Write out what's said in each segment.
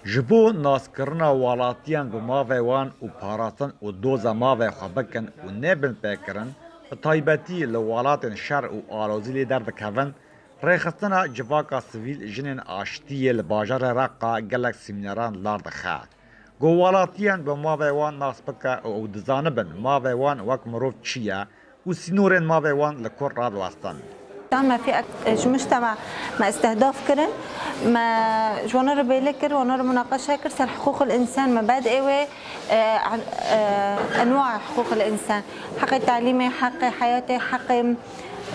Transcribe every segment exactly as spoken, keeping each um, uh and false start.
Ji bo naskirina welatiyan bi mavê wan û parastin û doza mavê xwe bikin û nebin pêkirin, bi taybetî li welatên şer û alozî lê derdikevin, rêxistina civaka sivîl jinên aştiyê li bajarê Reqa gelek semîneran li dar dixe. Ku welatiyan bi mavê wan nas bike û ew dizanibin mavê wan wek mirov çi ye û sînorên mavê wan li kur radiwestin. Tam me fî ji mujtema me istihdaf kirin, me ji wana re bêle kir, wana re munaqeşe kir ser hiqûqil însan, me bed ê wê, e, e, enwa hiqûqil însan, heqê talîmê, heqê heyatê, heqê,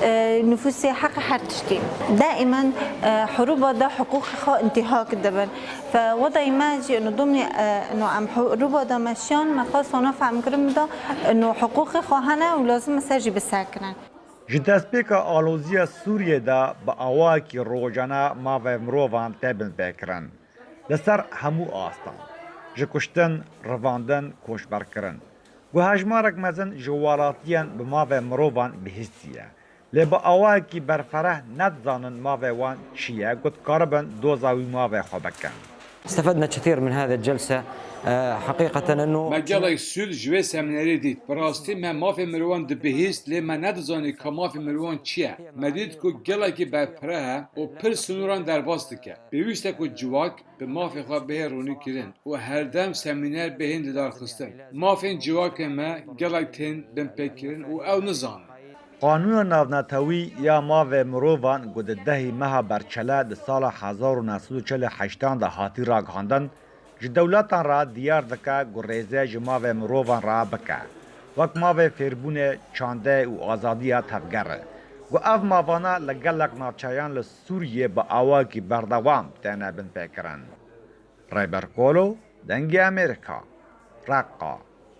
e, nifûsê, heqê her tiştî. Daimen, e, huruba da hiqûqê xwe intîhak dibin. Fe wedayî me jî ino domnê, e, ino em huruba da meşiyan, me xwest wana fehm kirin bida ino hiqûqê xwe hene û lazim e ser jî bisekirin. Ji destpêka aloziya Sûriyê de bi awayekî rojane mavê mirovan tê binpêkirin. Li ser hemû astan, ji kuştin, rivandin, koçberkirin. Ku hejmarek mezin ji welatiyên bi mavê mirovan bihîstiye. Lê bi awayekî berfereh nedizanin mavê wan çi ye, ku dikaribin doza wî mavê xwe bikin. استفدنا كثير من هذه الجلسة. آه، حقيقة أنه Me gelek sûd ji wê semînerê dît. Bi rastî me mafê mirovan dibihîst, lê me nedizanî ka mafê mirovan çi ye. Me dît ku gelekî berfireh e û pir sinoran derbas dike. Pêwîst e ku civak bi mafê xwe bihê ronîkirin û herdem semîner bihên lidarxistin. Mafên civakê me gelek tên binpêkirin û ew nizanin. Qanûna navnetewî ya mavê mirovan ku di dehî meha Berçele di sala hezar û neh sed û çel û heştan de hatî ragihandin, ji dewletan re diyar dike ku rêze ji mavê mirovan re bike, wek mavê fêrbûnê, çandê û azadiya tevgerê, ku ev mavana li gelek navçeyan li Sûriyê bi awayekî berdewam têne binpêkirin. Rêber Kolo, Dengê Amerîka, Reqa.